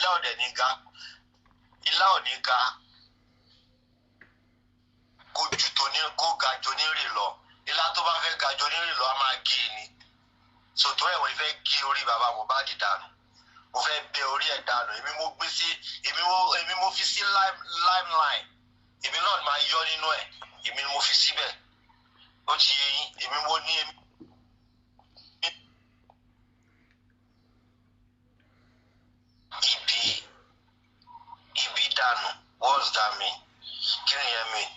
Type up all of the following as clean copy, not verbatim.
Ilá ò dẹ̀ ní ga, ilá ò ní ga kó ju tóní, kó ga ju onírè lọ. Ilá tó bá fẹ́ ga ju onírè lọ, á máa gé e ni. Sòtò ẹ̀wọ̀n ìfẹ́ gé orí bàbá Mohbad dànù, mo fẹ́ bẹ orí ẹ̀ dànù. Èmi mo gbé sí, èmi mo fi sí limelight, èmi náà máa yọ nínú ẹ̀, èmi ni mo fi síbẹ̀. Ó ti yé yín, èmi mo ní èmi. Ibi dànù, what's that mean? Kí ni yẹn mean?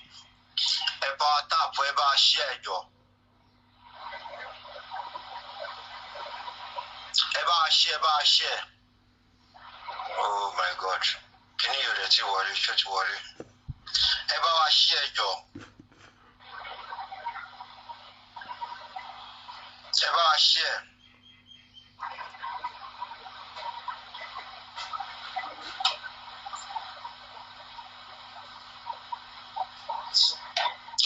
Ẹ bá wa tap, ẹ bá wa share, ẹ jọ̀ọ́. Ẹ bá wa share, ẹ bá wa share. Oh my God, kí ni yóò dẹ̀ ti wọlé? Ṣó ti wọlé? Ẹ bá wa share, ẹ jọ̀ọ́. Ẹ bá wa share.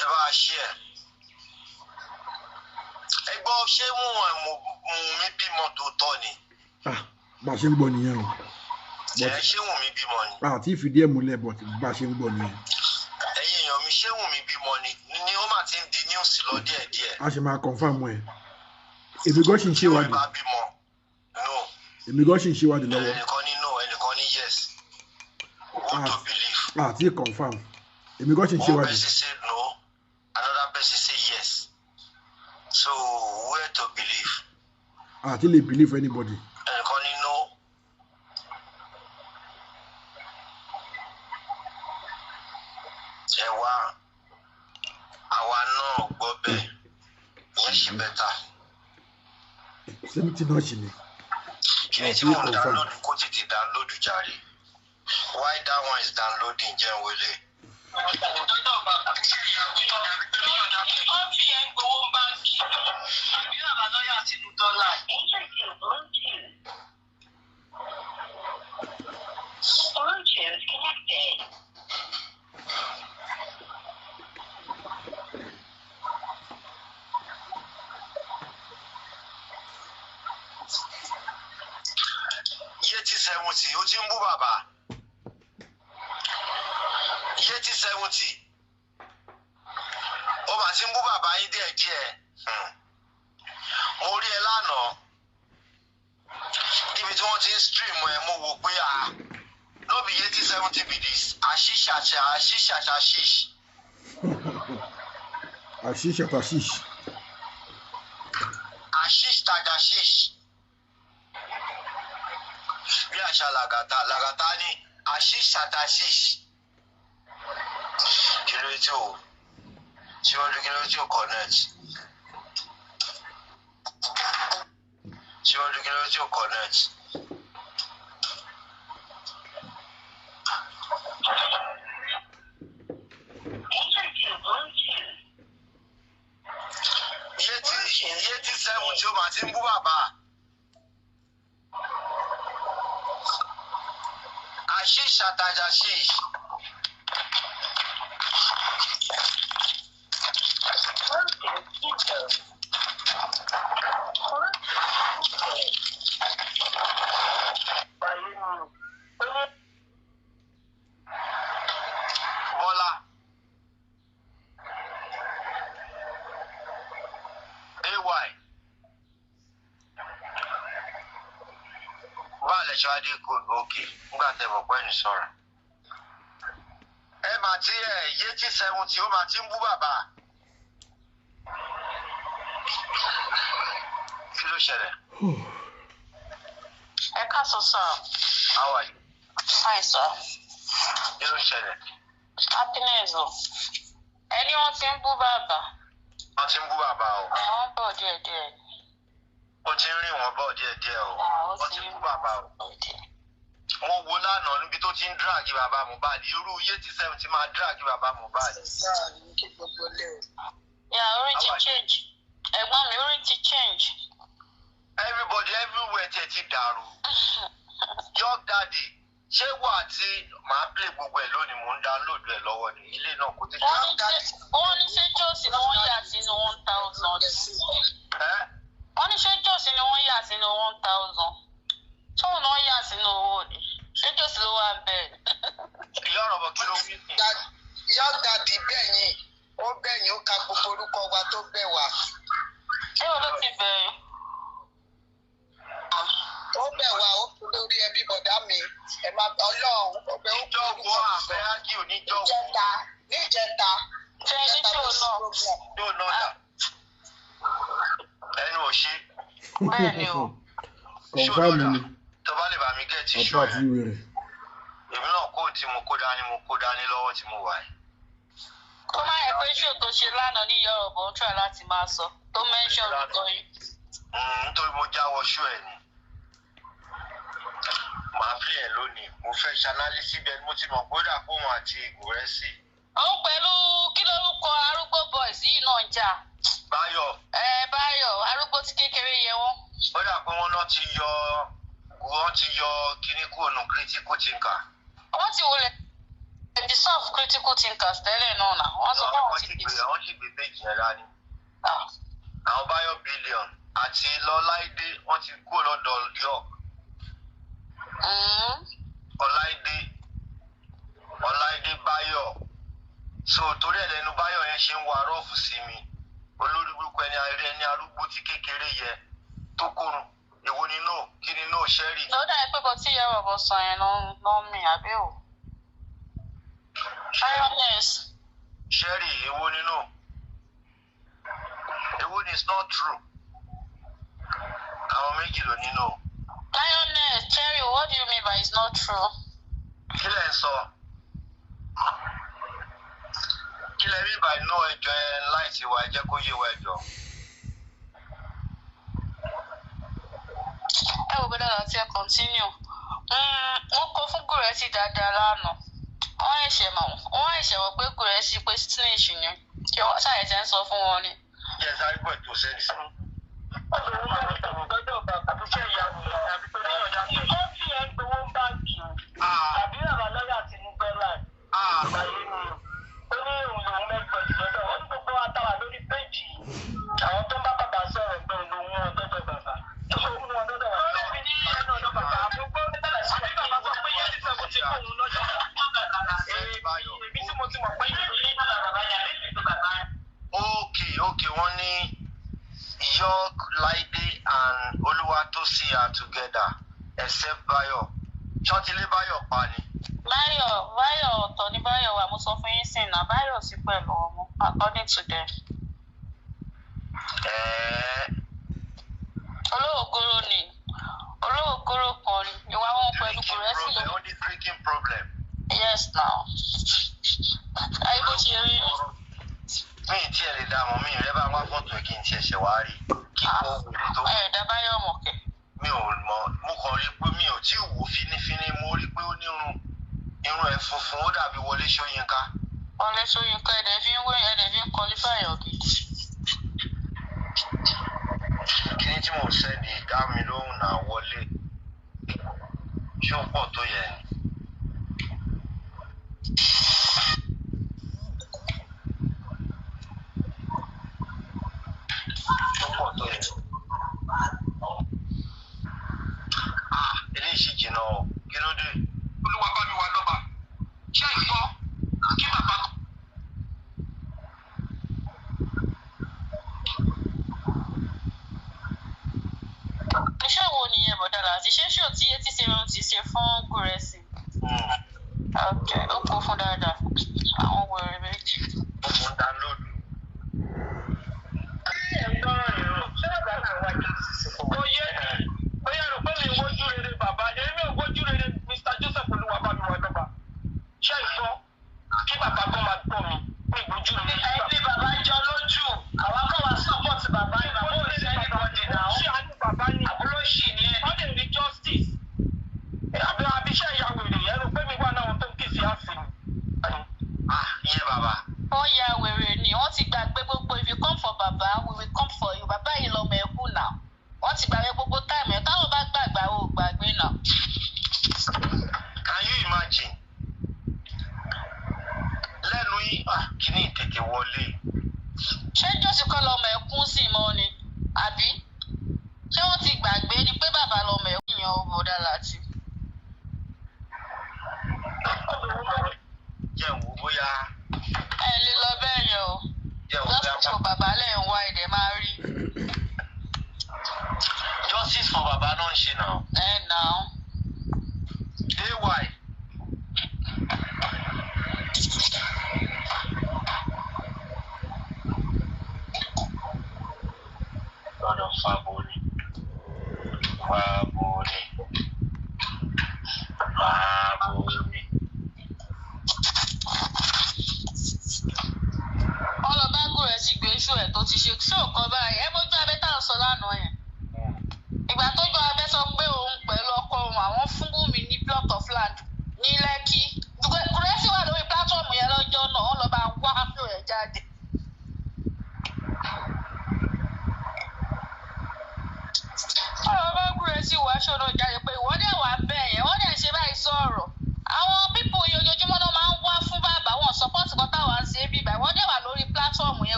Ẹ bá wa share. Ẹ gbọ́, ṣé Wùnmí bímọ tó tọ́ ni? Ah, bá a ṣe ń gbọ́ nìyẹn o. Ẹ ṣé Wùnmí bímọ ni? Àti ìfìdí ẹ̀ múlẹ̀, but bá a ṣe ń gbọ́ nìyẹn. Ẹ̀yin èèyàn mi, ṣé Wùnmí bímọ ni? Ni ó mà ti ń di news lọ díẹ̀díẹ̀. A ṣe máa confirm ẹ̀. Èmi gan ṣì ń Ṣé Wùnmí ṣèwádìí. bá bímọ, no? Èmi gan ṣì ń ṣèwádìí lọ́wọ́. Ẹnìkan ní no, ẹnìkan ní yes. Who to believe? Àti confirm, èmi gan ṣì ń One ṣèwádìí. person say no, another person say yes, so where to believe? Àti lè believe anybody. Ẹnìkan ní no. Ẹ wá, àwa náà gbọ́ bẹ́ẹ̀, ìyẹn ṣì better. 70 náà ṣì ni. Kí ni tí Àti mò ń confirm. download, kó tètè download jàre. Why that one is downloading? Jẹun wọlé. Wọ́n fi ẹ̀ ń gbowó báńkì. Àbí bàbá lọ́yà sínú dọ́là. Enter to Bluetooth. Bluetooth connected. Yétí 70, ó ti ń bú bàbá. Yétí 70, ó mà ti ń bú bàbá yín díẹ̀díẹ̀. Mo rí ẹ lánàá níbi tí wọ́n ti ń stream ẹ, mo wò pé, ah, no be Yétí 70 be this? Ashish ashish ashish. Ashish àtàṣìṣ. Ashish tagashish, bí àṣà làgàtà làgàtà ní ashish àtàṣìṣ. Kí ló tí o tí ó kí ló tí o connect tí ó kí ló tí o connect. Enter to Bluetooth. Yétí 70, ó máa ti ń bú bàbá. Ashish àtàjàṣìṣ. Bluetooth speaker. Bluetooth connected. Bọ́lá ay báà lè ṣe wá dé kò òkè nígbà tẹ mọ̀ pé ní sọ̀rọ̀. Ẹ máa ti ẹ Yétí 70, ó máa ti ń bú bàbá. Kí ló ṣẹlẹ̀? Ẹ káàsán, sir. How are you? Fine, sir. Kí ló ṣẹlẹ̀? Happiness o. Ẹni wọ́n ti ń bú bàbá. Wọ́n ti ń bú bàbá o. Àwọn ń bọ̀ díẹ̀díẹ̀. Ó ti ń rìn wọ́n bọ̀ díẹ̀díẹ̀ o. Ah, ó Wọ́n ti ti ń bú bàbá o. díẹ̀. Mo wo lánàá níbi tó ti ń drag bàbá Mohbad. Irú Yétí 70 máa drag bàbá Mohbad. Yeah, orin ti How are you? change. Ẹ̀gbọ́n mi, orin ti change. Everybody everywhere tiẹ̀ ti dàrú. Young Daddy, ṣé wà tí màá play gbogbo ẹ̀ lónìí? Mò ń download ẹ̀ lọ́wọ́ ní ilé náà kó tètè. Wọ́n ní ṣé Jọ́sì ni wọ́n yà sínú 1,000. Ẹ́. Wọ́n ní ṣé Jọ́sì ni wọ́n yà sínú 1,000. Tóun náà yà sínú owó ni. Ṣé bẹ̀ wá, ó kú lórí ẹbí bọ̀dá mi. Ẹ má Ọlọ́run ọbẹ̀ ó kú Níjọ́wọ́ orúkọ mi sọ. àfẹ́ ágì oníjọ́wọ́. Níjẹta, níjẹta, Ṣé ní níjẹta ṣó ló ṣe náà? program. Yóò náà dà. Ẹnu ò ṣe. Bẹ́ẹ̀ ni o. Ṣó Confam náà dà. ni. Tó bá lè bá mi gẹ̀ẹ́tì Ọ̀tá ṣó àti yẹn. wèrè. Èmi náà kó tí mo kó dání, mo kó dání lọ́wọ́ tí mo wà yìí. Tó má yẹ pé ṣó tó ṣe lánàá ní Yorùbá ń try láti máa sọ tó mention orúkọ yìí. Nítorí mo jáwọ́ ṣó ẹ̀ ni. Màá fi ẹ̀ lónìí. Mo fẹ́ ṣanálísì bẹ́ẹ̀ ni mo ti mọ̀ pé ó dà pé òun àti Gùrẹ́sì. Òun pẹ̀lú kí lórúkọ arúgbó boys yìí náà ń jà. Báyọ̀. Ẹ Báyọ̀, arúgbó tí kékeré yẹ wọ́n. Ó dà pé wọ́n náà ti yọ, wọ́n ti yọ kíní kúrò nù critical thinker. Wọ́n ti wọlé dissolve critical thinkers tẹ́lẹ̀ náà nà. Wọ́n sọ pé àwọn Wọ́n ti ti gbé dissolve. wọ́n ti gbé péjì yẹn dání. Àwọn Báyọ̀ billion àti Lọ́láìdé wọ́n ti kúrò lọ́dọ̀ York. Ọláìdé, Ọláìdé Báyọ̀. So torí ẹ̀ lẹ́nu Báyọ̀ yẹn ṣe ń wa rọ́ọ̀fù sí mi. Olórí burúkú ẹni arẹ ẹni arúgbó ti kékeré yẹ tó kórun. Èwo ni no? Kí ni no ṣẹ́rì? Ló dà pé kò tí ìyá ọ̀bọ sọ yẹn ló ń mì àbí o. Lioness. Ṣẹ́rì, èwo ni no? Èwo ni it's not true? Àwọn méjì ló ní no. Lioness, Cherry, what do you mean by it's not true? Kí lẹ̀ ń sọ? Kí lẹ rí by no? Ẹjọ́ ẹ láìsí wa, ẹ jẹ́ kó yé wa, ẹjọ́. Ẹ wò gbọ́dọ̀ láti ẹ continue. Wọ́n kọ fún Gùrẹ́sì dáadáa lánàá. Wọ́n ẹ̀ṣẹ̀ mọ̀, wọ́n ẹ̀ṣẹ̀ wọ̀ pé Gùrẹ́sì pé snitch ni. Kí wọ́n ṣàyẹ̀ṣẹ̀ ń sọ fún wọn ni. Jẹ́ sáré gbọ́ ètò sẹ́ni sí. Àbí bàbá lọ́yà ti ní bẹ́lá àgbáyé ni ó ní òun lòun mẹ́gbẹ̀ẹ́ jù lọ́dọ̀ wọn ní gbogbo àtàwà lórí péjì yìí. Àwọn tó ń bá bàbá sọ̀rọ̀ pé òun lòun wọn dọ́dọ̀ bàbá. Òun wọn dọ́dọ̀ bàbá. Ó ní ẹnu ọ̀dọ̀ bàbá. Àbúgbó àbí bàbá sọ pé yẹn ti sọ ti fóun lọ́jọ́. Èmi tí mo ti mọ̀ pé ìlú ní bàbá yẹn àbí ìlú bàbá yẹn. Okay, wọ́n ní York Laide and Olúwatósìn are together except Báyọ̀. Ṣọ́tílé Báyọ̀ pa ni. Báyọ̀, Báyọ̀ ọ̀tọ̀ ní Báyọ̀ wà, mo sọ fún yín sìn náà, Báyọ̀ sí pẹ̀lú ọmọ according to them. Ẹ̀ẹ́. Olóògóró ni, olóògóró kan ni ìwà wọn pẹ̀lú Drinking Gùrẹ́sì ló. problem, ó ní drinking problem. Yes now. Ayé bó ṣe rí ni. Mi ì tiẹ̀ lè dààmú mi rẹ́ bá wá fọ́tò ẹ̀ kí n tiẹ̀ ṣe wá rí. Kí kò wèrè tó. Ẹ dá Báyọ̀ mọ̀ kẹ̀. Mi ò mọ̀, mo kàn rí pé mi ò tí ì wò fínífíní, mo rí pé ó nírun. Irun ẹ̀ funfun, ó dàbí Wọlé Ṣóyínká. Wọlé Ṣóyínká ẹ̀dẹ̀ fi ń wé, ẹ̀dẹ̀ fi ń qualify ọ̀gidi. Kíní tí mò ń sẹ́ni dá mi lóhùn náà wọlé. Ṣé ó pọ̀ tó yẹ ni? Ṣé ó pọ̀ tó yẹ? Ah, eléyìí sì jìnnà o. Kí ló dé? Olúwa bá mi wà lọ́ba. Ṣé ìgbọ́ kí bàbá Iṣẹ́ wo nìyẹn bọ̀dá láti ṣé ṣó tí etí ṣe ohun ti ṣe fún Gùrẹ́sì? Ok, ó kó fún dáadáa. Àwọn wèrè méjì. Mo mò ń download. Kò yé mi, bóyá rò pé mi ń wojú rere bàbá, èmi ò wojú rere Mr. Joseph Olúwabámiwádọ́gba. Ṣé ìgbọ́ kí bàbá kan máa gbọ́ mi ní ìgbójú rere? Ẹni bàbá jọ lójú, àwa kọ́ wa support bàbá ni, bàbá ò sí anybody now. Ṣé àánú bàbá ni? Àbúrò ṣì ní ẹ. Wọ́n lè rí justice. Àbí abiṣẹ́ ìyàwó èrè yẹn rò pé mi wà náà tó ń kèsì àsìn. Ah, ìyẹn bàbá. Wọ́n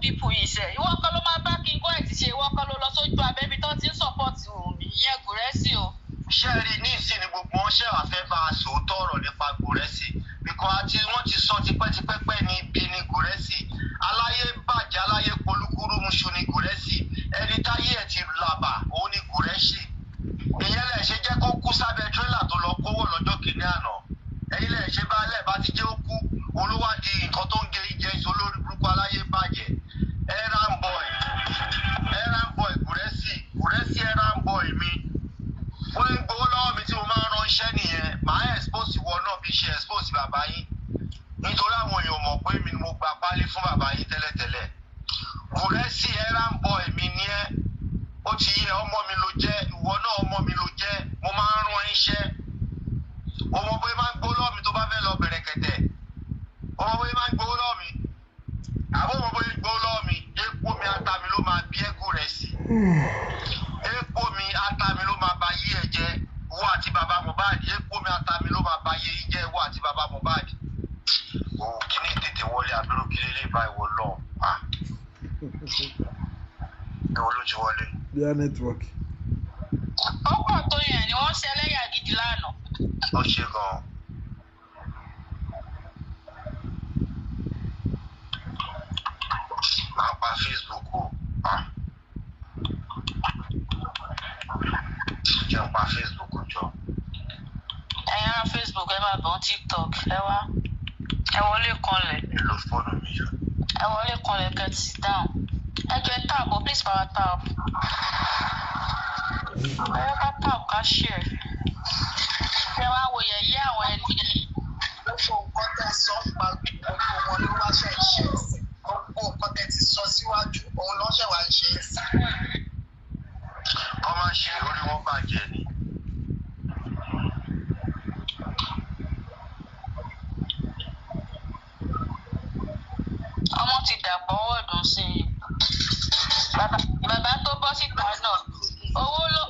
people yìí sẹ. Ìwọ kan ló máa bá King White ṣe, ìwọ kan ló lọ sójú abẹ́bí tó ti ń support Wùmí, ìyẹn Gùrẹ́sì o. Ṣé ẹ rí ní ìsìn ni gbogbo wọn ṣe wàá fẹ́ bá a sòótọ́ ọ̀rọ̀ nípa Gùrẹ́sì, bíkọ́ àti wọ́n ti sọ tipẹ́tipẹ́ pẹ́ ní ibi ni Gùrẹ́sì, aláyé bàjẹ́, aláyé polúkúrú muṣu ni Gùrẹ́sì, ẹni táyé ẹ̀ ti làbà òun ni Gùrẹ́sì. Ìyẹn lẹ̀ ṣe jẹ́ kó kú sábẹ́ tírélà tó lọ kówó lọ́jọ́ kìíní àná. Ẹ̀yin lẹ̀ ṣe bá lẹ̀ bá ti jẹ́ ó kú, òun ló wá di nǹkan tó ń gé jẹ ìṣó lórí burúkú, aláyé bàjẹ́. Errand boy, errand boy Gùrẹ́sì, Gùrẹ́sì errand boy mi, wọ́n ń gbowó lọ́wọ́ mi tí mo máa ń ránṣẹ́ nìyẹn. Màá expose ìwọ náà bí ṣe expose bàbá yín, nítorí àwọn èèyàn mọ̀ pé mi ni mo gba pálí fún bàbá yín tẹ́lẹ̀tẹ́lẹ̀. Gùrẹ́sì errand boy mi ni ẹ́, ó ti yẹ. Ọmọ mi ló jẹ́, ìwọ náà ọmọ mi ló jẹ́. Mo máa ń rán iṣẹ́. Ọmọ bóyá máa ń gbowó lọ́wọ́ mi tó bá fẹ́ lọ bẹ̀rẹ̀ kẹ̀tẹ̀. Ọmọ bóyá máa ń gbowó lọ́wọ́ mi, àbọ̀ ọmọ bóyá ń gbowó lọ́wọ́ mi. Epo mi ata mi ló máa bí ẹ́, Gùrẹ́sì. Epo mi ata mi ló máa ba yí ẹ jẹ́, ìwọ àti bàbá Mohbad. Epo mi ata mi ló máa ba yé yín jẹ́, ìwọ àti bàbá Mohbad. Òun kìíní tètè wọlé àbúrò kí lè bá ìwọ lọ. Ah, ìwọ ló ti wọlé. Their network. Ó pọ̀ tó yẹn ni wọ́n ṣe ẹlẹ́yà gidi lánàá. Ó ṣe gan-an. Máa pa Facebook o. Ah, jẹun pa Facebook jọ. Ẹ̀yin ará Facebook, ẹ máa bọ̀ ní TikTok, ẹ wá, ẹ wọlé kanlẹ̀. Èlò fóònù mi yọ. Ẹ wọlé kanlẹ̀, get sit down. Ẹ jọ, ẹ tap o, please, power tap. Ẹ ká tap, ká share. Ẹ wá wo yẹ̀yẹ́ àwọn ẹni. Gbogbo nǹkan tẹ́ sọ ń pa gbogbo wọn ló wá ṣe ń ṣe é sí. Gbogbo nǹkan tẹ́ ti sọ síwájú òun ló ṣẹ̀ wá ń ṣe é sí. Kọ́ máa ṣe orí wọn bàjẹ́ ni. Ọmọ ti dàpọ̀ ọwọ́ sí i. Bàbá tó bọ́ síta náà, owó ló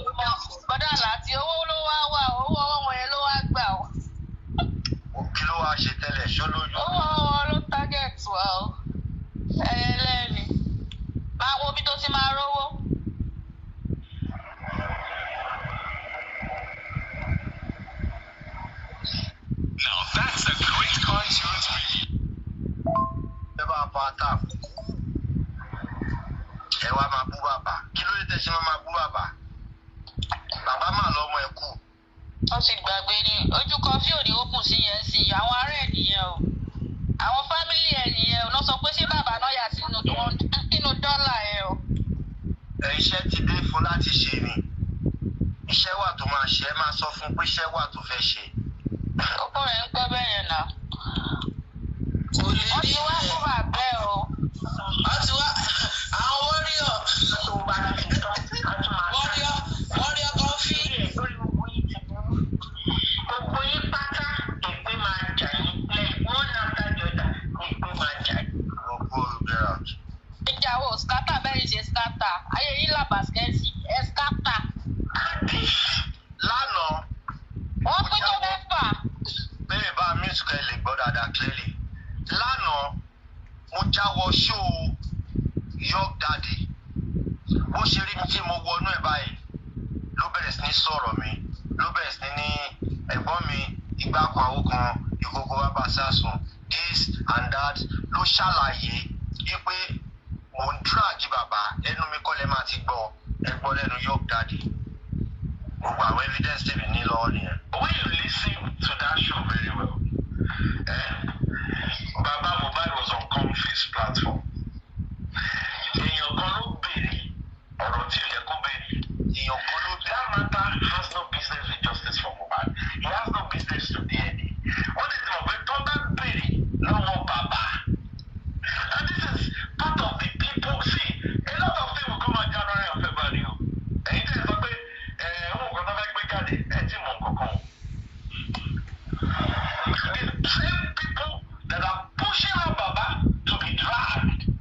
bọ́dà láti owó ló wá wà, owó ọwọ́ wọn yẹn ló wá gbà ó. Kí ló wáá ṣe tẹ́lẹ̀ ṣó lóyún? Owó ọwọ́ wọn ló target wa o. Ẹlẹ́ni máa wo bí tó ti máa rówó. Now that's a great car insurance premium. Ẹ bá pa tap, ẹ wá máa bú bàbá. Kí ló dé tẹ́ ṣe máa máa bú bàbá? Bàbá máa lọ́mọ ẹ kú. Wọ́n ti gbàgbé ni ojú kan fí òní open sí yẹn sí àwọn ará ẹ̀ nìyẹn o, àwọn family ẹ̀ nìyẹn o. Náà sọ pé ṣé bàbá náà yà sínú nínú dọ́là ẹ̀ o. Ẹ iṣẹ́ ti dé fún láti ṣe ni. Iṣẹ́ wà tó máa ṣe. Ẹ máa sọ fún pé iṣẹ́ wà tó fẹ́ ṣe. Ọkọ rẹ̀ ń gbọ́ bẹ́ẹ̀ yẹn náà. Kò lè Wọ́n rí ti wá ẹ̀. fún bàbá ẹ̀ o. Wọ́n ti wá àwọn warrior, Tó bá ti tán, a tún máa warrior, warrior kan fi. Lórí gbogbo yín ti burú. Gbogbo yín pátá, èpè máa jà yín lẹ́ one after the other, èpè máa jà yín. Gbogbo get out. Ìjà wo scatter bẹ́ẹ̀ ṣe scatter ayé yín là bàskẹ́tì ẹ̀ scatter. Lánàá, Wọ́n pín tó mẹ́fà. bẹ́ẹ̀ bá music ẹ lè gbọ́ dáadáa clearly. Lánàá mo jáwọ́ show York Daddy. Bó ṣe rí mi tí mo wọnú ẹ̀ báyìí ló bẹ̀rẹ̀ sí ní sọ̀rọ̀ mi, ló bẹ̀rẹ̀ sí ní ẹ̀gbọ́n mi, ìgbà kan, àwo kan, ìkókó bàbá sásùn, this and that. Ló ṣàlàyé wípé mò ń drag bàbá. Ẹnu mi kọ́ lẹ́ máa ti gbọ́. Ẹ gbọ́ lẹ́nu York Daddy. Gbogbo àwọn evidence tèmi ní lọ́wọ́ nìyẹn. When you listen to that show very well, eh, Baba Mohbad was on Comfy's platform. Èèyàn kan ló béèrè ọ̀rọ̀ tí ò yẹ kó béèrè. Èèyàn kan ló bẹ̀rẹ̀. That matter has no business with justice for Mohbad. He has no business to DNA. Wọ́n lè ti mọ̀ pé tó bá béèrè lọ́wọ́ bàbá. And this is part of the people. See, a lot of things will come out January and February o. Ẹ̀yin tẹ̀ sọ pé ẹ̀ ń nǹkan tó fẹ́ gbé jáde, ẹ̀ tí mọ̀ nǹkan kan o. The same people that are pushing out Baba to be dragged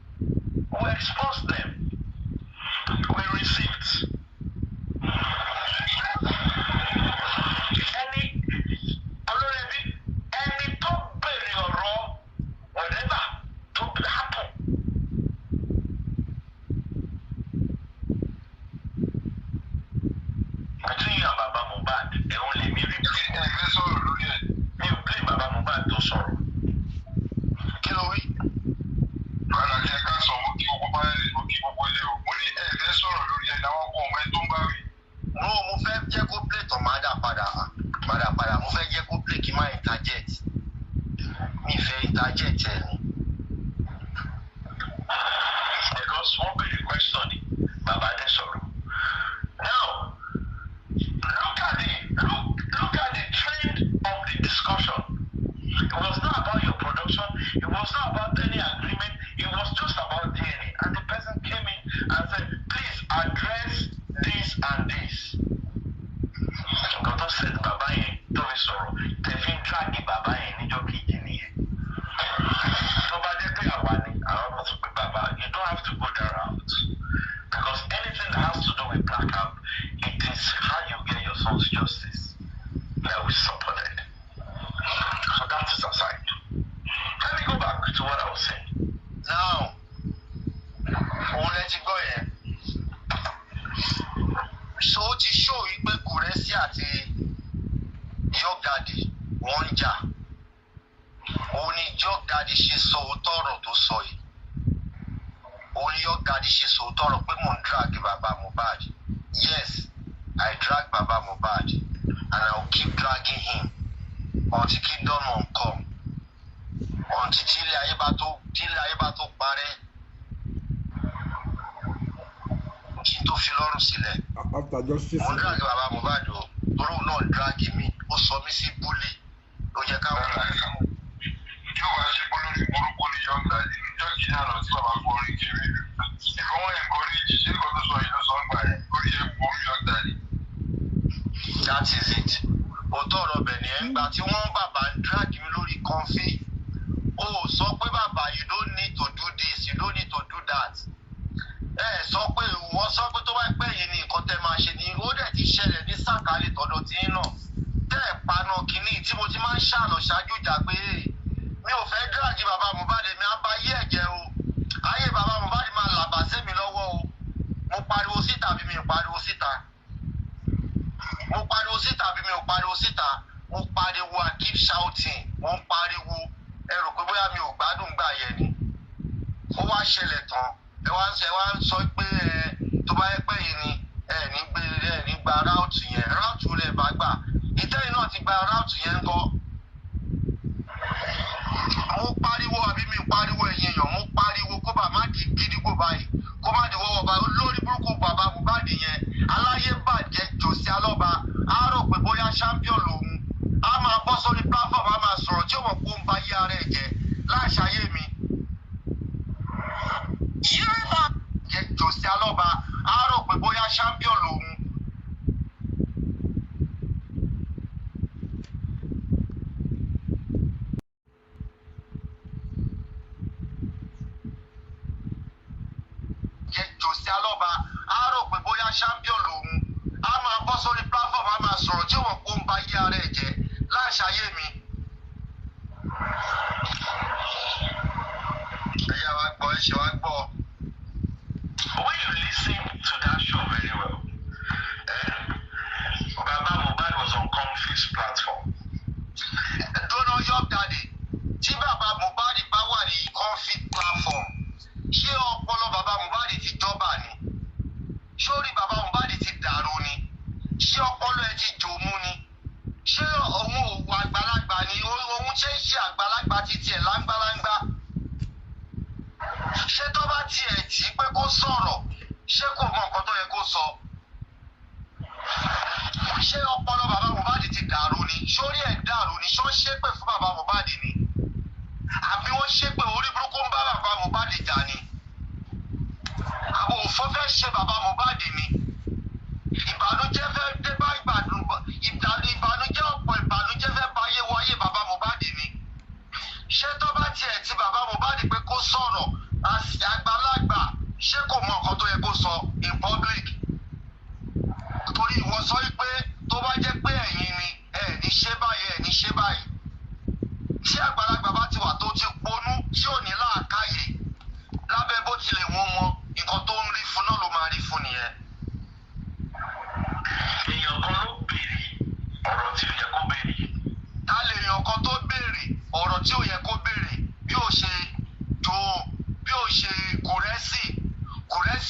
Ẹ̀hún lèmi rí blame. Ẹ fẹ́ sọ̀rọ̀ lórí ẹ̀. Mi ò blame bàbá Mohbad tó sọ̀rọ̀. Kí ló wí? Alájí, ẹ ká sọ, mo kí gbogbo báyìí, mo kí gbogbo ilé o. Mo ní ẹ fẹ́ sọ̀rọ̀ lórí ẹ̀ láwọn kó ọmọ ẹ tó ń bá wí. No, mo fẹ́ jẹ́ kó play tán, máa dà padà, máa dà padà. Mo fẹ́ jẹ́ kó play kí n má interject. Mi fẹ́ interject ẹ̀ ni. Because wọ́n béèrè question ni, bàbá dé sọ̀rọ̀. Now, look at the trend of the discussion. It was not about your production. It was not about any agreement. It was just about DNA. And the person came in and said, "Please address this and this." Nǹkan tó ṣe bàbá yẹn tó fi sọ̀rọ̀, tẹ̀ fi ń drag bàbá yẹn níjọ́ kejì nìyẹn. Tó bá jẹ́ pé àwa ni, àwọn ọmọ sọ pé, "Bàbá, you don't have to go that route." Because anything that has to do with Black App, it is how you get your son's justice that we supported. So that is aside. Let me go back to what I was saying. Now, òun lẹ ti gbọ́ yẹn. So ó ti show yìí pé Guresi àti Yogadi wọ́n ń jà. Òun ni Yogadi ṣe sọ òótọ́ ọ̀rọ̀ tó sọ yìí. Òun ni Yogadi ṣe sọ òótọ́ ọ̀rọ̀ pé mò ń drag bàbá Mohbad. Yes, I drag bàbá Mohbad and I will keep dragging him until kingdom come, until tí ilé ayé bá tó parẹ́, kí n tó fi lọ́rùn sílẹ̀. After justice. Mo ń drag bàbá Mohbad o, torí òun náà drag mi, ó sọ mí sí bully ló jẹ́ káwọn. Yóò wá ṣe pé lórí burúkú ni Young Daddy níjọ́ kìíní àná tí bàbá gbọ́ orin kiri. Ìfọwọ́ encourage ṣé nǹkan tó sọ yìí ló sọ ń gbà ẹ̀ orí ẹ̀ burú, Young Daddy. That is it. Òótọ́ ọ̀rọ̀ bẹ̀ ni ẹ̀ ń gbà tí wọ́n bàbá ń drag mi lórí kọfí, ó sọ pé, "Bàbá, you don't need to do this, you don't need to do that." Ẹ sọ pé ìwọ sọ pé tó bá pẹ́ yìí ni nǹkan tẹ́ máa ṣe ni. Ó dẹ̀ ti ṣẹlẹ̀ ní sàkálì tọ̀dọ̀ tí ń nà tẹ́ ẹ̀ paná kínní tí mo ti máa ń ṣàlọ̀ ṣáájú ìjà pé mi ò fẹ́ drag bàbá Mohbad, mi á bá yé ẹ̀jẹ̀ o, ayé bàbá Mohbad máa làbà sí mi lọ́wọ́ o. Mo pariwo síta bí mi ò pariwo síta? Mo pariwo síta bí mi ò pariwo síta? Mo pariwo. I keep shouting. Mo ń pariwo. Ẹ rò pé bóyá mi ò gbádùn gbà yẹn ni. Ó wá ṣẹlẹ̀ tán, ẹ wá ń sọ pé ẹ tó bá yẹ pé yìí ni ẹ ní gbé, ẹ ní gba route yẹn. Route lè bá gbà ìtẹ́yìn náà ti gba route yẹn ń kọ́. Mo pariwo àbí mi pariwo? Ẹ̀yin èèyàn, mo pariwo kó bá má di gídígbò báyìí, kó má di wọ́wọ́ báyìí. Olórí burúkú bàbá Mohbad yẹn, aláyé bàjẹ́ jòsí alọ́ba, á rò pé bóyá champion lòun, á máa bọ́ sórí platform, á máa sọ̀rọ̀ tí ó mọ̀ kó ń ba yé ara ẹ̀ jẹ́ láṣàyè mi. Jẹ́ jòsí alọ́ba, á rò pé bóyá champion lòun. Jẹ́ jòsí alọ́ba, á rò pé bóyá champion lòun, á máa bọ́ sórí platform, á máa sọ̀rọ̀ tí ó mọ̀ kó ń ba yé ara ẹ̀ jẹ́ láṣàyè mi. Ẹ yá wa gbọ́, ẹ ṣe wá gbọ́. When you listen to that show very well, eh, Baba Mohbad was on Comfy's platform. Dọ́nà Young Daddy, tí bàbá Mohbad bá wà ní Comfy platform, ṣé ọpọlọ bàbá Mohbad ti jọba ni? Sórí bàbá Mohbad ti dàrú ni? Ṣé ọpọlọ ẹ ti jòmú ni? Ṣé òun ò wọ àgbàlagbà ni? Òun ṣe ń ṣe àgbàlagbà títí ẹ̀ láńgbáláńgbá. Ṣé tó bá tiẹ̀ tí pé kó sọ̀rọ̀, ṣé kò mọ nǹkan tó yẹ kó sọ? Ṣé ọpọlọ bàbá Mohbad ti dàrú ni? Sórí ẹ̀ dàrú ni? Ṣó ń ṣépè fún bàbá Mohbad ni, àbí wọ́n ṣépè orí burúkú ń bá bàbá Mohbad jà ni? Àbò òfò fẹ́ ṣe bàbá Mohbad ni? Ìbànújẹ́ fẹ́ dé bá ìbànújẹ́, ọ̀pọ̀ ìbànújẹ́ fẹ́ bá ayé wáyé bàbá Mohbad ni? Ṣé tó bá tiẹ̀ ti bàbá Mohbad pé kó sọ̀rọ̀ àgbàlagbà, ṣé kò mọ nǹkan tó yẹ kó sọ in public? Torí ìwọ sọ pé tó bá jẹ́ pé ẹ̀yin ni, ẹ̀ ní ṣe báyìí, ẹ̀ ní ṣe báyìí. Tí àgbàlagbà bá ti wà tó ti ponú, tí ò ní làákàyè, lábẹ́ bó tilẹ̀ wọ́n mọ nǹkan tó ń rí fún náà ló máa rí fún nìyẹn. Èèyàn kan ló béèrè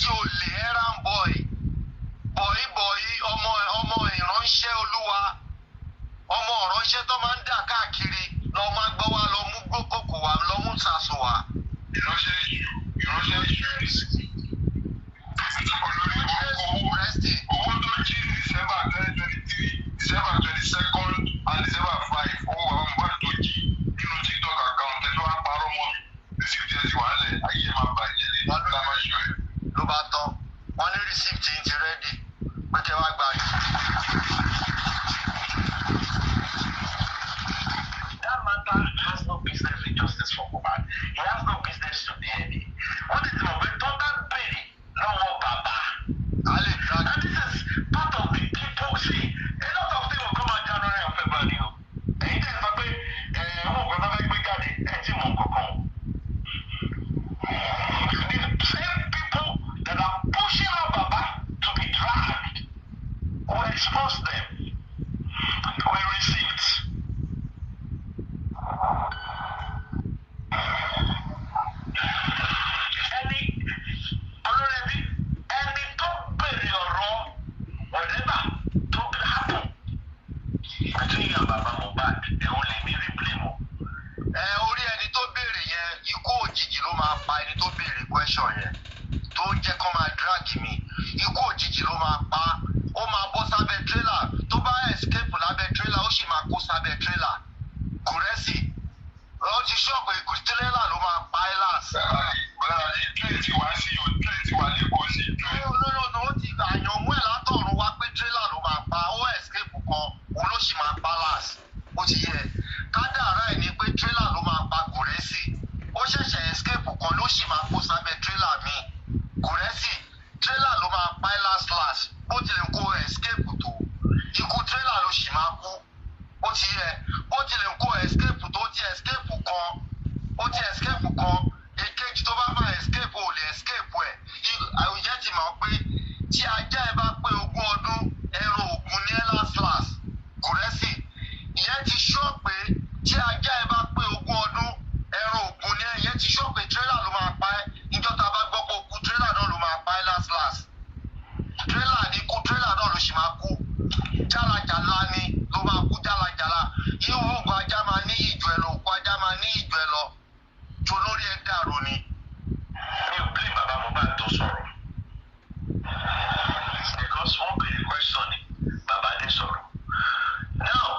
Gùrẹ́sì olè, errand boy, boy boy, ọmọ ọmọ ìránṣẹ́ Olúwa, ọmọ ìránṣẹ́ tó máa ń dà káàkiri, lọ máa gbọ́ wa, lọ mú gbókòkò wa, lọ mú sàṣù wa. Ìránṣẹ́ èṣù, ìránṣẹ́ èṣù ni. Olórí burúkú. Gùrẹ́sì. Owó tó jí ní December 2023, December 22 and December 5, owó bàbá Mohbad tó jí nínú TikTok account ẹ̀ tó wá parọ́ mọ́ mi, receipt ẹ̀ ti wà lẹ̀. Ayé ẹ̀ máa bàjẹ́ ní la máa ṣó ẹ̀. Ló bá tán, wọ́n ní receipt yìí ti ready pé kẹ́ wá gba. That matter has no business with justice for Mohbad. He has no business to DNA. Wọ́n ti mọ̀ pé tó bá béèrè lọ́wọ́ bàbá. A lè drag. And this is part of the people. See, a lot of things will come out January and February o. Èyí tẹ̀ sọ pé ẹ̀ wọ́n kò fẹ́ gbé jáde ẹ̀ tí mò ń kọ̀kan o. The same people that are pushing out Baba to be dragged will expose them with receipts. Ẹni olórí ẹbí, ẹni tó béèrè ọ̀rọ̀ whatever tó happen between you and Baba Mohbad, ẹ̀hún lèmi rí blame o. Ẹ orí ẹni tó béèrè yẹn, ikú òjijì ló máa pa ẹni tó béèrè question yẹn tó ń jẹ́ kó máa drag mi. Ikú òjijì ló máa pa. Ó máa bọ́ sábẹ́ tírélà. Tó bá escape lábẹ́ tírélà, ó sì máa kó sábẹ́ tírélà. Gùrẹ́sì, ó ti ṣọ́ọ̀pù, ikú tírélà ló máa pa ẹ́ last. Bọ́lá train ti wá sí o, train ti wà lẹ́kọ̀ọ́ sí train. Olórí ó ti àyàn mú ẹ̀ látọ̀run wá pé tírélà ló máa pa. Ó escape kan, òun ló sì máa pa last. Ó ti yẹ kádàrá ẹ̀ ní pé tírélà ló máa pa Gùrẹ́sì. Ó ṣẹ̀ṣẹ̀ escape kan, ló sì máa kó sábẹ́ tírélà míì. Gùrẹ́sì, tírélà ló máa pa ẹ́ last last. Bó tilẹ̀ kó escape tó, ikú tírélà ló sì máa kú. Ó ti yẹ, bó tilẹ̀ kó escape tó, ti escape kan, ó ti escape kan, èkejì tó bá máa escape, ò lè escape ẹ̀. Àwùjẹ ti mọ̀ pé tí ajá ẹ bá pé 20 ọdún, ẹran ògùn ní ẹ́ last last. Gùrẹ́sì, ìyẹn ti sọ pé tí ajá ẹ bá pé 20 ọdún, ẹran ògùn ní ẹ́. Ìyẹn ti sọ pé tírélà ló máa pa ẹ́. Níjọ́ tá a bá gbọ́ pé o kú, tírélà náà ló máa pa ẹ́ last last. Tírélà ní kú, tírélà náà ló sì máa kú. Jálajàla ni ló máa kú, jálajàla. Yíwú ògùn ajá máa ní ìjọ ẹ lọ, òkú ajá máa ní ìjọ ẹ lọ. Tó lórí ẹ dàrú ni. Mi ò blame Baba Mohbad tó sọ̀rọ̀ because wọ́n béèrè question ni bàbá dé sọ̀rọ̀. Now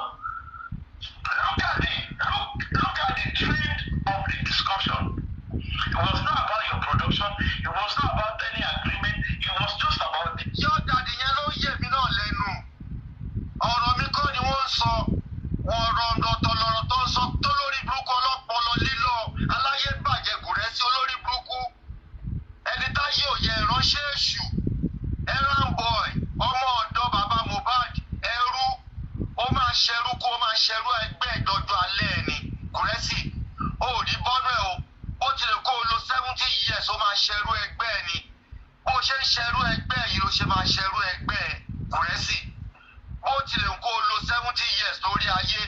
look at the trend of the discussion. It was not about your production, it was not about any agreement, it was just about the Yọ dàdí yẹn ló yé mi náà lẹ́nu. Ọ̀rọ̀ mi kọ́ ni wọ́n ń sọ. Wọ́n rọ ọ̀tọ̀ lọ́rọ̀ tó ń sọ tó lórí burúkú, ọlọ́pọlọ lílọ, aláyé bàjẹ́, Gùrẹ́sì, olórí burúkú, ẹni táyé òye, ìránṣẹ́ èṣù, errand boy, ọmọ ọ̀dọ́ bàbá Mohbad, ẹrú. Ó máa ṣẹrú kó ó máa ṣẹrú ẹgbẹ́ ìdọ́jú alẹ́ ẹ̀ ni. Gùrẹ́sì, ó ò ní bọ́nú ẹ̀ o. Bó tilẹ̀ kó o lo 70 years, ó máa ṣẹrú ẹgbẹ́ ẹ̀ ni. Bó ṣe ń ṣẹrú ẹgbẹ́ yìí ló ṣe máa ṣẹrú ẹgbẹ́ ẹ̀. Gùrẹ́sì, bó tilẹ̀ kó o lo 70 years lórí ayé,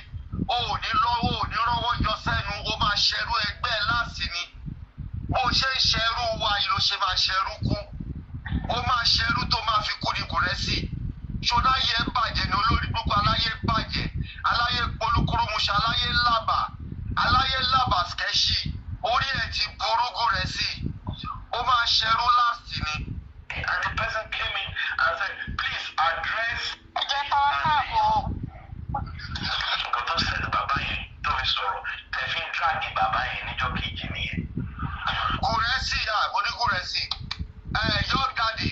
o ò ní lọ́wọ́, ò ní rọ́wọ́ yọ sẹ́nu. Ó máa ṣẹrú ẹgbẹ́ ẹ̀ láàsì ni. Bó ṣe ń ṣẹrú wa yìí ló ṣe máa ṣẹrú kú. Ó máa ṣẹrú tó máa fi kú ni. Gùrẹ́sì, ṣọláyé ẹ bàjẹ́ ni. Olórí burúkú, aláyé bàjẹ́, aláyé polúkúrúmuṣu, aláyé lábà, aláyé lábà skẹ́ṣì. Orí ẹ̀ ti burú. Gùrẹ́sì, ó máa ṣẹrú láàsì ni. And the person came in and said, "Please address." Ẹ jẹ́ ká wá káàbọ̀. Nǹkan tó ṣẹlẹ̀, bàbá yẹn tó fi sọ̀rọ̀ tẹ̀ fi ń drag bàbá yẹn níjọ́ kejì nìyẹn. Gùrẹ́sì, à onígùrẹ́sì ẹ, yọ daddy,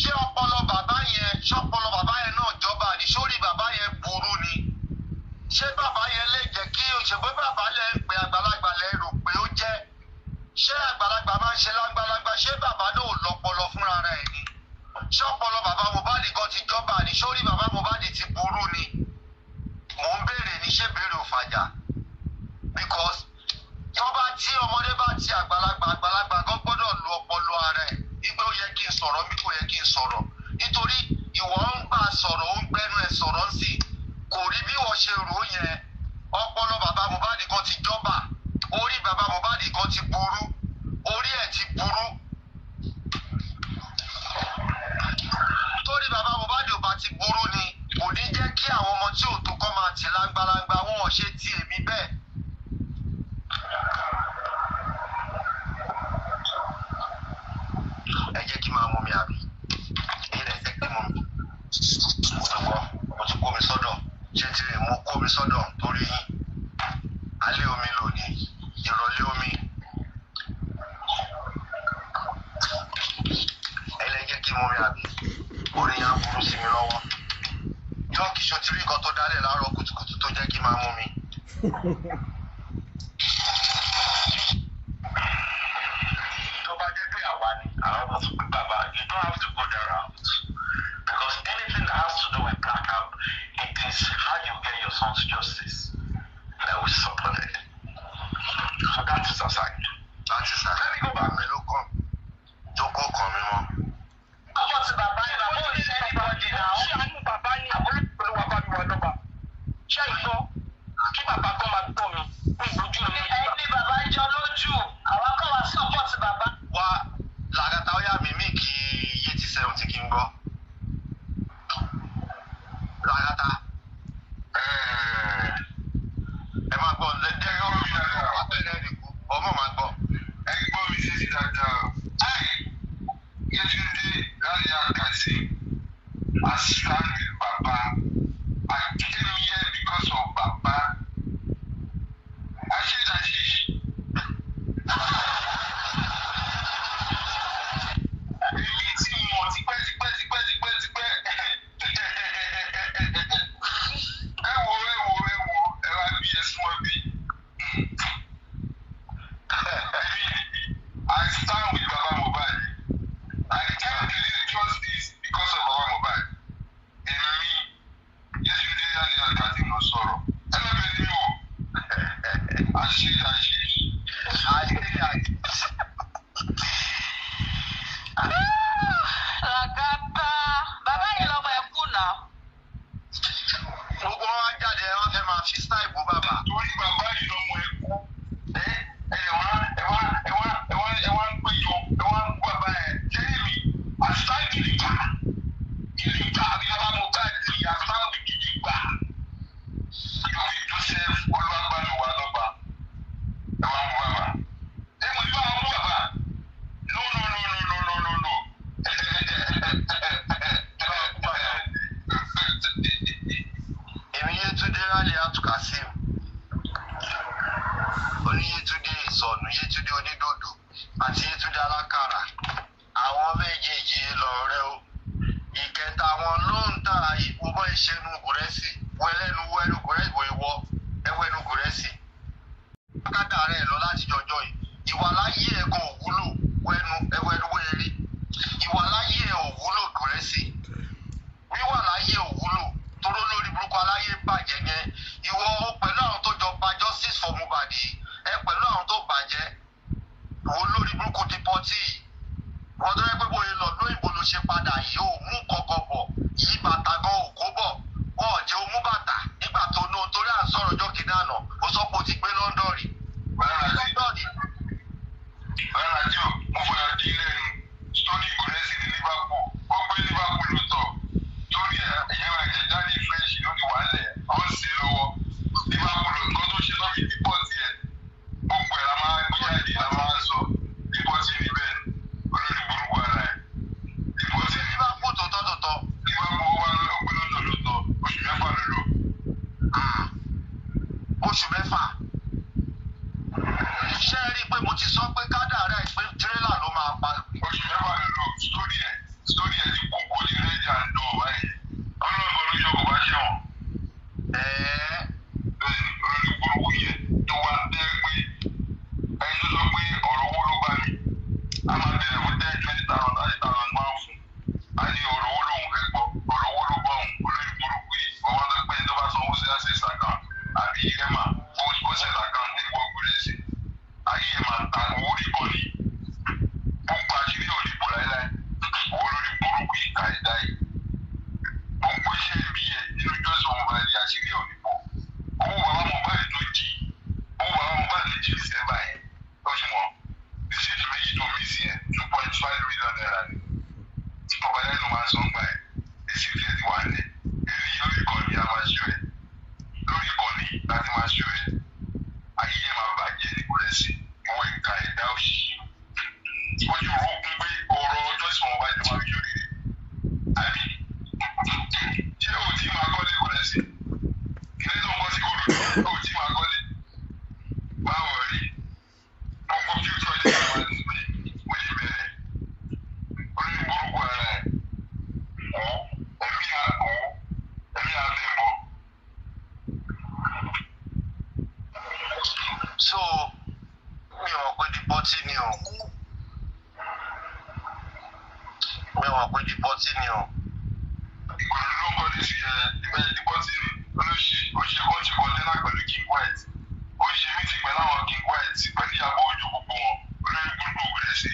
ṣé ọpọlọ bàbá yẹn, ṣé ọpọlọ bàbá yẹn náà jọba ni? Sórí bàbá yẹn burú ni? Ṣé bàbá yẹn lè jẹ́ kí òṣèpé bàbá lẹ ń pe àgbàlagbà lẹ rò pé ó jẹ́? Ṣé àgbàlagbà máa ń ṣe lágbàlagbà? Ṣé bàbá náà ò lọ́pọlọ fúnra rẹ̀ ni? Ṣé ọpọlọ bàbá Mohbad kan ti jọba ni? Sórí bàbá Mohbad ti burú ni? Mò ń béèrè ní, ṣé béèrè ò fàjà? Because tó bá tí ọmọdé bá ti àgbàlagbà, àgbàlagbà gan gbọ́dọ̀ lu ọpọlọ ara ẹ̀ wípé ó yẹ kí n sọ̀rọ̀ bí kò yẹ kí n sọ̀rọ̀, nítorí ìwọ ń bá a sọ̀rọ̀, ó ń gbẹ́nu ẹ̀ sọ̀rọ̀ ń sì kò rí bí wọ́n ṣe rò ó yẹn. Ọpọlọ bàbá Mohbad kan ti jọba, orí bàbá Mohbad kan ti burú, orí ẹ̀ ti burú. Kí àwọn ọmọ tí ò tó kọ́ máa tì láńgbáláńgbá, wọn ò ṣe ti èmi bẹ́ẹ̀. Ẹ jẹ́ kí n máa mú mi àbí? Èyí lẹ jẹ́ kí n mú mi. Mo ti gbọ́, mo ti kó mi sọ́dọ̀. Ṣé tí mo kó mi sọ́dọ̀ torí yín? Alẹ́ omi lónìí, ìrọ̀lẹ́ omi. Ẹ lẹ jẹ́ kí n mú mi àbí? Orin yẹn á burú sí mi lọ́wọ́. Yọ́ọ̀kì ṣo ti rí nǹkan tó dálẹ̀ láàárọ̀ kùtùkùtù tó jẹ́ kí n máa mú mi. Tó bá jẹ́ pé àwa ni, àwọn ọmọ tó pé bàbá, you don't have to go that route. Because anything that has to do with black cap, it is how you get your son's justice that we support it. So that is aside. Láti sá. Let me go back. Mi ló kàn. Jókòó kàn mí mọ́. Ọkọ ti bàbá ni bàbá ò ṣe anybody now. Ṣé àánú bàbá ni àbúrò olúwa bá mi wà lọ́ba? Ṣé ìgbọ́? Kí bàbá kan máa gbọ́ mi ní ìgbójú mi. Ẹni bàbá jọ lójú, àwa kọ́ wa support bàbá. Wá làgàtà ó yà mí mí kí iye ti sẹ́wọ̀n tí kì í gbọ́. Làgàtà ẹ máa gbọ́ Ẹ gbọ́ mi dáadáa. Ọmọ máa gbọ́. Ẹ gbọ́ mi sí dáadáa. I, Yetunde Raliya Kazeem, I stand with Baba. I came here because of Baba. Ashish Ashish. Èmi ti mọ̀ tipẹ́ tipẹ́ tipẹ́ tipẹ́ tipẹ́. Ẹ wo ẹ wo ẹ wo ẹ wá bí ẹ súnmọ́ bí. I stand with Baba Mohbad. I came to this justice because of Baba Mohbad. Èmi Yetunde Raliya Kazeem ló sọ̀rọ̀. Ẹ lọ bẹ̀rẹ̀ mi o. Ashish Ashish. Àṣírí àṣírí. Làgàtà bàbá yìí lọmọ ẹ kú náà. Gbogbo wọn wá jáde, ẹ wá fẹ́ máa fi style bú bàbá. Torí bàbá yìí lọmọ ẹ kú. Ẹ ẹ wá ẹ wá ẹ wá ẹ wá ẹ wá ń péjọ ẹ wá ń kú bàbá ẹ. Sẹ́yìn mi, àṣà gidigba gidigba bí bàbá Mohbad ti àṣà gidigba. Yomi Joseph Olúwàgbàlùwà lọ́ba. Ẹ wá ń bú bàbá. Ẹ mọ̀ ní wàá bú bàbá. No no no no no no no no. Èmi Yétúndé Raliya Kazeem. Oní Yétúndé ìsọnù, Yétúndé onídòdò àti Yétúndé alákàrà. Àwọn méjèèjì lọ̀rẹ́ o. Ìkẹta wọn ló ń ta ìbò mọ́ ìṣẹ́nu gùrẹ́sì. Wẹlẹ́nu wẹ́nu gùrẹ́sì wọ ìwọ ẹwẹ́nu gùrẹ́sì. Kádà rẹ̀ lọ láti jọjọ́ yìí. Ìwà láyé ẹ̀ gan òwúlò wẹ́nu ẹwẹ́nu wẹ́rí. Ìwà láyé ẹ̀ òwúlò gùrẹ́sì, wíwà láyé òwúlò toró lórí burúkú aláyé bàjẹ́ yẹn. Ìwọ o pẹ̀lú àwọn tó jọ ba justice for Mohbad yìí, ẹ pẹ̀lú àwọn tó bàjẹ́ wo lórí burúkú dipọ́tì yìí. Wọ́n tó yẹ pé bóyá lọ lóyìnbó ló ṣe padà yìí, ò mú kọ̀kọ̀ bọ̀ yìí, bàtà gan ò kó bọ̀, wọn ò jẹ́ o mú bàtà nígbà tó ní o torí à ń sọ̀rọ̀ ọjọ́ kìíní àná, o sọ pé o ti gbé London rí. London rí. Rárá tí o, mo fọyà dín lẹ́nu. Sórí Gùrẹ́sì ní Liverpool, ó gbé Liverpool ló tọ̀. Torí ẹ̀, ìyẹn máa jẹ jáde fresh ló ti wà lẹ̀, ó ń sè lọ́wọ́. Liverpool nǹkan tó ṣe lọ́fi dípọ̀tì ẹ̀. Gbogbo ẹ̀ la máa gbé jáde la máa sọ. Dípọ̀tì níbẹ̀ olórí burúkú ara ẹ̀. Dípọ̀tì ní Liverpool tó tọ́ tó tọ́. Liverpool ó wá ló gbé lọ́dọ̀ ló tọ̀. Oṣù mẹ́fà ló lò. Oṣù mẹ́fà. Ṣé ẹ rí i pé mo ti sọ pé kádàrá ẹ̀ pé tírélà ló máa pa? Oṣù mẹ́fà ló lò. Sórí ẹ̀ ti kókó ní rẹ́jà ń dọ̀ báyìí. Ọlọ́run olójó kò bá ṣẹ̀wọ̀n. Ẹ̀ẹ́ Bẹ́ẹ̀ni, olórí burúkú yẹn tó wá tẹ́ pé ẹni tó sọ pé ọ̀rọ̀ owó ló bá mi, a máa bẹ̀rẹ̀ fún 10, 20,000, 30,000 máa ń fún a ní ọ̀rọ̀ owó lòun fẹ́ gbọ́, ọ̀rọ̀ owó ló gbọ́ òun. Olórí burúkú yìí wọ́n wá sọ pé ẹni tó bá sanwó sí access account àbí rema kó send account ní wọ́n gbúlẹ̀ sí ayé ẹ̀ máa ta owó rí bọ̀ ni gbogbo àṣírí ò ní bò láéláé. Owó lórí burúkú yìí ká ẹ̀dá yìí gbogbo iṣẹ́ ibi yẹn nínú jọ́sìn ọmọ báyìí àṣírí ò ní bò. Owó bàbá Mohbad tó jí, owó bàbá Mohbad tó jí December yẹn, ó ti mọ̀ receipt méjì tó mí sí yẹn, ₦2.5 million ni tí bàbá yẹn ló máa ń sọ ń gbà yẹn. Receipt yẹn ti wà ní èyí lórí kan ní a máa Mi ò mọ̀ pé dìpọ́tì ni o. Ìkòròdú ló ń kọ́lé sí ẹ ìbẹ́ dìpọ́tì ni olóṣì ó ṣe ó ṣe kọ́ńtẹ́nà pẹ̀lú King White ó ṣe mítì pẹ̀lú àwọn King White pẹ̀lú Ìyábọ̀ Òjó gbogbo wọn olórí burúkú rẹ̀ sí.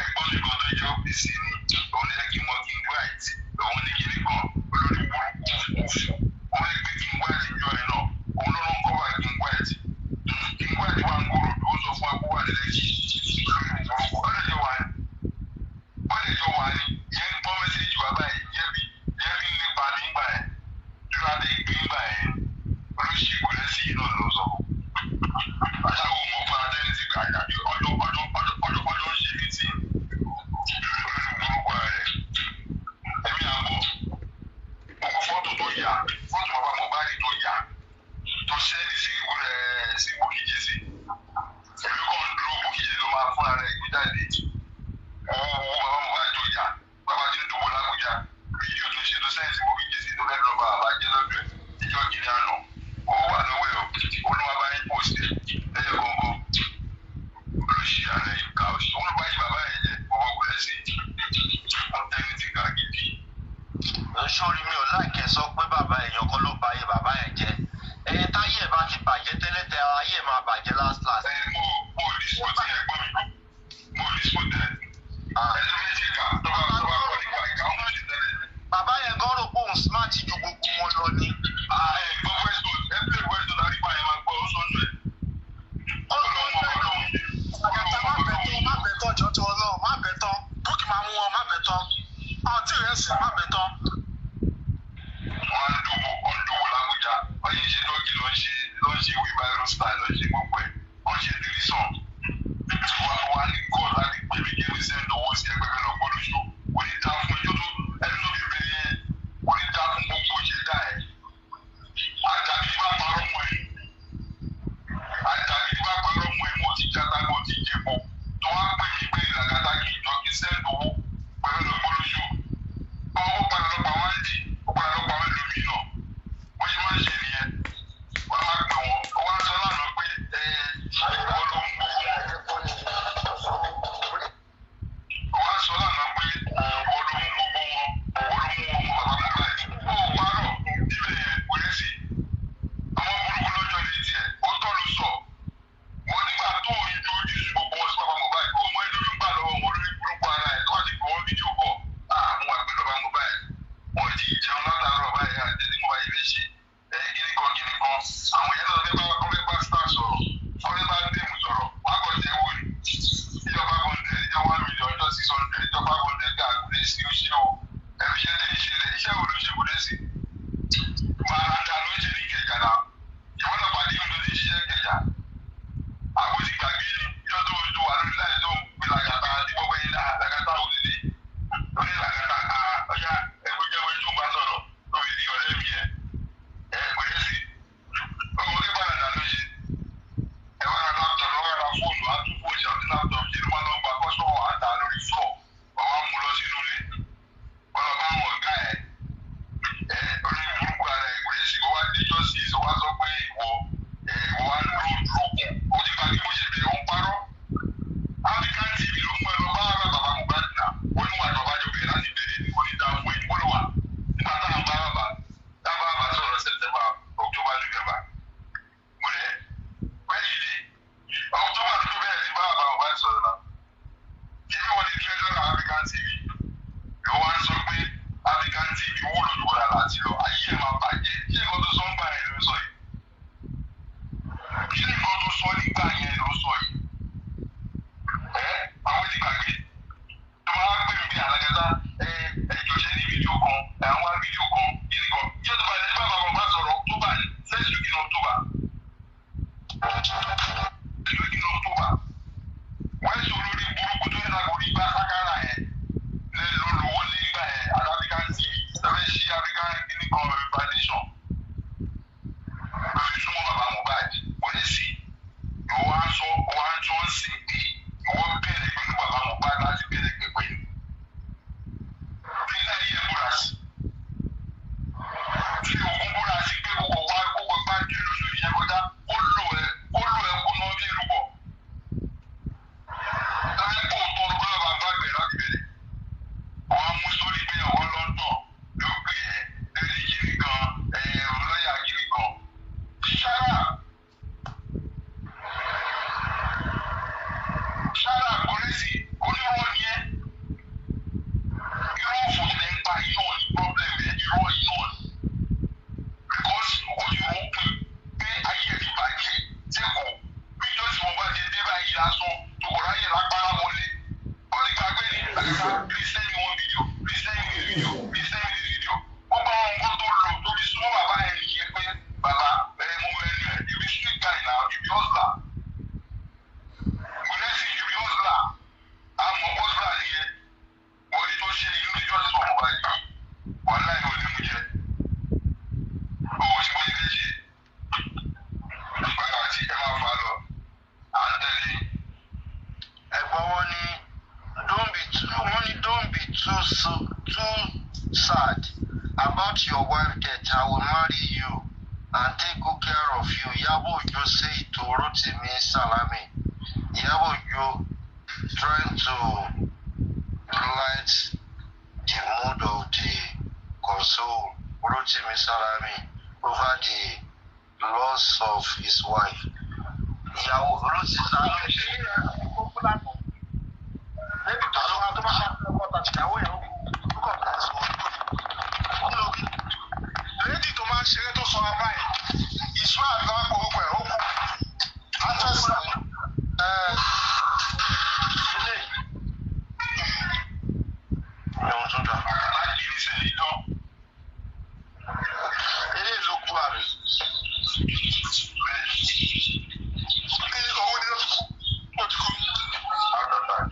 Ẹ̀gbọ́n mi kan tó jẹ́ OPC ni òun lè kí wọn King White òun ní kíní kan olórí burúkú òfò òun lè gbé King White jọ ẹ náà òun ló ń kọ́wà King White. King White wà ń kòròdú ó sọ fún akówà lẹ́kì olórí burúkú ọlọ́jọ́ wà ní wọ́n lè jọ wà ní yẹn ń gbọ́ mẹ́sẹ̀gì wá báyìí yẹn bí ń lépa nígbà yẹn dúró adé gbé nígbà yẹn olóṣèlú lẹ́sìn yìí náà ló sọ. Aṣáwo mọ̀ fún adẹ́rẹ́sì kàkà bí ọjọ́ ọjọ́ ọjọ́ ọjọ́ ọjọ́ ń ṣe mítì olórí burúkú rẹ̀. Ẹ̀mí àbọ̀ gbogbo fọ́tò tó yà fọ́tò bàbá Mohbad tó yà tó ṣẹ́ẹ̀lì sí ẹ̀ sí Bukky Jesse. Èmi kàn ń dúró Bukky Jesse ló máa fúnra rẹ̀ gbé jáde owó bàbá Mohbad tó yà bàbá tí ń dúró l'Abuja fídíò tó ṣe tó sẹ́yìn sí Bukky Jesse tó fẹ́ lọ bá bàbá jẹ́ lọ́dọ̀ ẹ̀ níjọ́ kìíní àná ó wà lọ́wọ́ ẹ̀ olúwa bá yín post ẹ̀ lẹ́yìn gbọ̀ngàn olùṣí ààrẹ ìka òṣì òun ló bá yí bàbá yẹn jẹ́ bọ̀bọ̀ kò lẹ́sìn wọ́n tẹ́ni ti ga gidi. Sórí mi ò láìkẹ́ sọ pé bàbá èèyàn kan ló ba ayé bàbá yẹn jẹ́. Ẹni táyé ẹ̀ bá ti bàjẹ́ tẹ́lẹ̀tẹ́ ayé ẹ̀ máa bàjẹ́ last last. Ẹ mo mo dispute yẹn gbọ́ mi mo dispute ẹ ẹ tó fi ṣe kà tó bá tó bá kọ́ nípa ìka òun ló ṣe tẹ́lẹ̀. Bàbá yẹn gan rò pé òun smart ju gbogbo wọn lọ ni. Ẹ gbọ́ voice note ẹ play voice note àríwá yẹn máa gbọ́ ó sọ́jú ẹ̀. Ọlọ́run ọmọ ọlọ́run Àgàtà má bẹ̀ tán má bẹ̀ tán jọ̀ọ́ tó Ọlọ́run má bẹ̀ tán Bukky máa mú wọn má bẹ̀ tán ọtí rẹ̀ sì má bẹ̀ tán. Wọ́n á dúró wọ́n dúró l'Abuja wọ́n yẹn ṣe dọ́gì ló ń ṣe ló ń ṣe wheelbarrow style ló ń ṣe gbogbo ẹ̀ wọ́n ṣe division. Wà á ní gọ́ọ̀ láti pè mí kí n send owó sí ẹgbẹ́ fẹ́ lọ gbọ́dọ̀ ṣó kò ní dá fún ijó tó ẹni tó fi bèrè yẹn kò ní dá fún gbogbo ìṣẹ̀dá ẹ̀. Àdàbí tí bá parọ́ mọ́ ẹ àdàbí tí bá parọ́ mọ́ ẹ mọ́ ti játa mọ́ ti jẹ̀bọ tó wá pè mí pé ìlàgàtà kì í jọ kí send owó pẹ̀lú lọ gbọ́dọ̀ ṣó. Ọwọ́ padà lọ pa wọ́n dì ó padà lọ pa wọ́n lómi náà wọ́n ṣe máa ń ṣe nìyẹn wọ́n máa pè wọ́n ó wá sọ lánàá pé ẹ ìwọ ló ń gbogbo wọn ó wá sọ lánàá pé ìwọ ló ń gbogbo wọn ìwọ ló mú wọn mọ bàbá Mohbad ó parọ́ ibẹ̀ yẹn kò lè sí àwọn burúkú lọ́jọ́ ní tiẹ̀ ó tọ́ ló sọ wọn nígbà tó ń dojú gbogbo wọn sí bàbá Mohbad ó mọ ẹni tó ń gbà lọ́wọ́ wọn lórí burúkú ara ẹ̀ tó wá ti gbọ́ wọn fídíò kọ̀ àwọn àgbẹ̀ bàbá Mohbad wọn ti jẹun látàárọ̀ báyìí àti tí mo bá yìí fẹ́ ṣe ẹ̀ kíní kan kíní kan àwọn yẹn náà fẹ́ bá wọ́n fẹ́ bá star sọ̀rọ̀ wọ́n fẹ́ bá dèmù sọ̀rọ̀ wọ́n á kọ̀ tẹ́ wò ní ìjọba 100 ìjọba 1 million ìjọ 600 ìjọba 100 ká kò lè sí oṣù o ẹ̀rù iṣẹ́ lè ṣe lẹ̀ iṣẹ́ wo ló ṣe kò lè sí. Màràǹdà ló ń ṣe ní Ìkẹjà náà ìwọ́n náà pàdé ìlú ló ti ṣiṣẹ́ Ìkẹjà àbójì gbàgbé ni ìjọ tó tó wà lórí láì tó ń pè làgàtà àti gbogbo yìí làgàtà òdìdí lórí làgàtà ọ̀yà ẹ̀kú jẹ́ wọ́n tó ń bá sọ̀rọ̀ lórí di ọ̀rẹ́ mi ẹ̀ ẹ̀ kò yẹ sí ọmọ kí bàràǹdà ló ṣe ẹ wá ra laptop ẹ wá ra fóònù àtúfò ṣe àti laptop ṣe ló máa lọ gba kọ́sọ́mọ̀ àtà lórí floor ọwọ́ á mú lọ sínú ilé ọlọ́ba àwọn ọ̀gá ẹ̀ ẹ̀ orí burúkú ara ẹ̀ kò yẹ sí ó wá dé justice ó wá sọ Please send me one video. Please send me this video. Please send me this video. Gbogbo àwọn nǹkan tó lò tó fi súnmọ́ bàbá yẹn nìyẹn pé bàbá ẹ mú ẹnu ẹ, you be street guy now, you be hustler. Guresi, you be hustler. Àmọ́ hustler nìyẹn. Wọ́n ní tó ṣe ìlú ní justice for Mohbad yìí. Wàhálà yìí ò ní mú jẹ. Ó ò sí bó ṣe fẹ́ ṣe. Bàbá àti ẹ máa fà á lọ. À ń tẹ̀lé. Ẹ̀gbọ́n wọn ní don't be too, wọ́n ní don't be too so, too sad about your wife death. I will marry you and take good care of you. Iyabo Ojo say to Rotimi Salami. Iyabo Ojo trying to light the mood of the console Rotimi Salami over the loss of his wife. Ìyàwó Rotimi Salami. Lẹ́bi tó sọ tó bá ṣe ọkọ tàbí ìyàwó yẹn ó kọ̀ lady tó máa ń ṣeré tó sọ apá ẹ̀ ìṣúra àbí wọn kò orúkọ ẹ̀ ó kú actress ni. Ilé ìwọ̀n tó dà. Láti iṣẹ́ idán. Ilé ìlú kú àbí. Bẹ́ẹ̀. Ní òun ni ó ti kú, ó ti kú. Heart attack.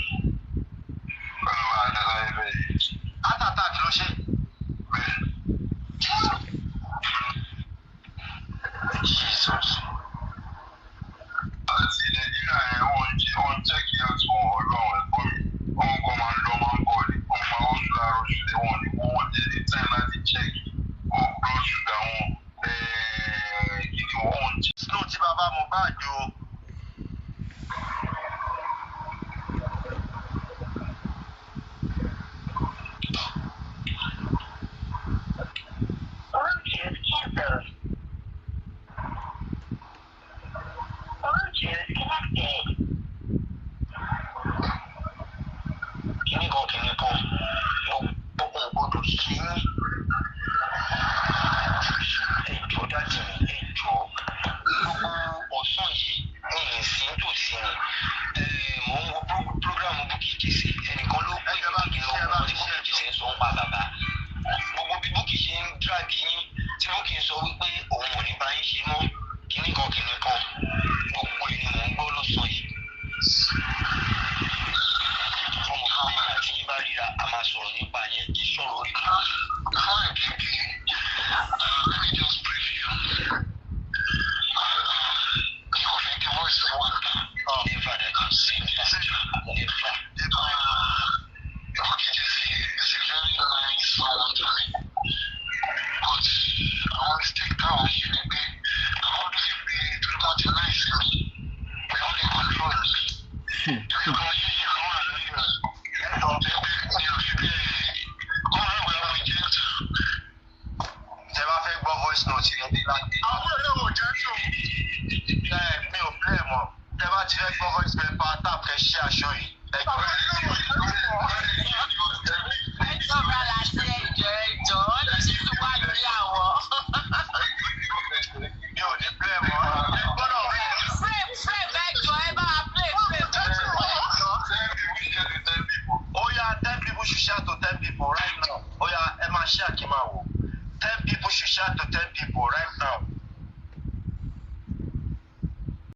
Pẹ̀lú àdàlà ẹ̀fẹ̀ yìí. Heart attack ló ṣe. Bẹ́ẹ̀. Jesus. Àti Nàìjíríà yẹn wọ́n ń ṣe wọ́n ń check health wọn ọlọ́run ẹ̀kọ́ mi. Wọ́n kọ́ máa ń lọ máa ń bọ̀ ni. Wọ́n máa ń sùn láàárọ̀ ṣùlẹ̀ wọn ni wọ́n wọ́n jẹ́ ní time láti check wọn blood sugar wọn kí ni wọ́n ń check. Snow tí bàbá Mohbad o. Bluetooth cancelled. Bluetooth connected. Kíní kan kíní kan mo ò gbọdọ̀ ṣe yín. Ẹ jọ̀ọ́ daddy mi, ẹ jọ̀ọ́. Gbogbo ọ̀sán yìí mi ì sí nítòsí ni. Mò ń wo program Bukky Jesse. Ẹnìkan ló pè mí pé kí n lọ wo nǹkan tí Bukky Jesse ń sọ nípa bàbá. Gbogbo bí Bukky ṣe ń drag yín, tí Bukky ń sọ wípé òun ò ní bá yín ṣe mọ́. Kíní kan kíní kan. Gbogbo ẹ̀ ni mò ń gbọ́ lọ́sàn-án yìí. Mo mọ̀ pé bẹ́ẹ̀ àti yín bá ríra, a máa sọ̀rọ̀ nípa yẹn kí sọ̀rọ̀ orí kan. Hi, baby. Let me just brief you. You think the voice is one. Never that you say that. Never. Okay, Jesse is a very nice someone to me. But àwọn mistake táwọn ṣe ni pé àwọn believe pé torí wọ́n ti nice mi, pé wọ́n lè control mi. Torí kan yíyí kan wà lórí mi. Tó jẹ́ pé mi ò fi bẹ́ẹ̀ kọ́ máa ń wẹ̀ ọ́n jẹ́ tù. Tẹ bá fẹ́ gbọ́ voice note yẹn dé láti. Àwọn ọ̀rẹ́ ò jẹ́ tù. Ẹ mi ò play mọ́. Tẹ bá ti fẹ́ gbọ́ voice note pa tap kẹ́ ṣí aṣọ yìí. Ẹ jọ̀ọ́. Ẹ sọ̀rọ̀ àlàsí.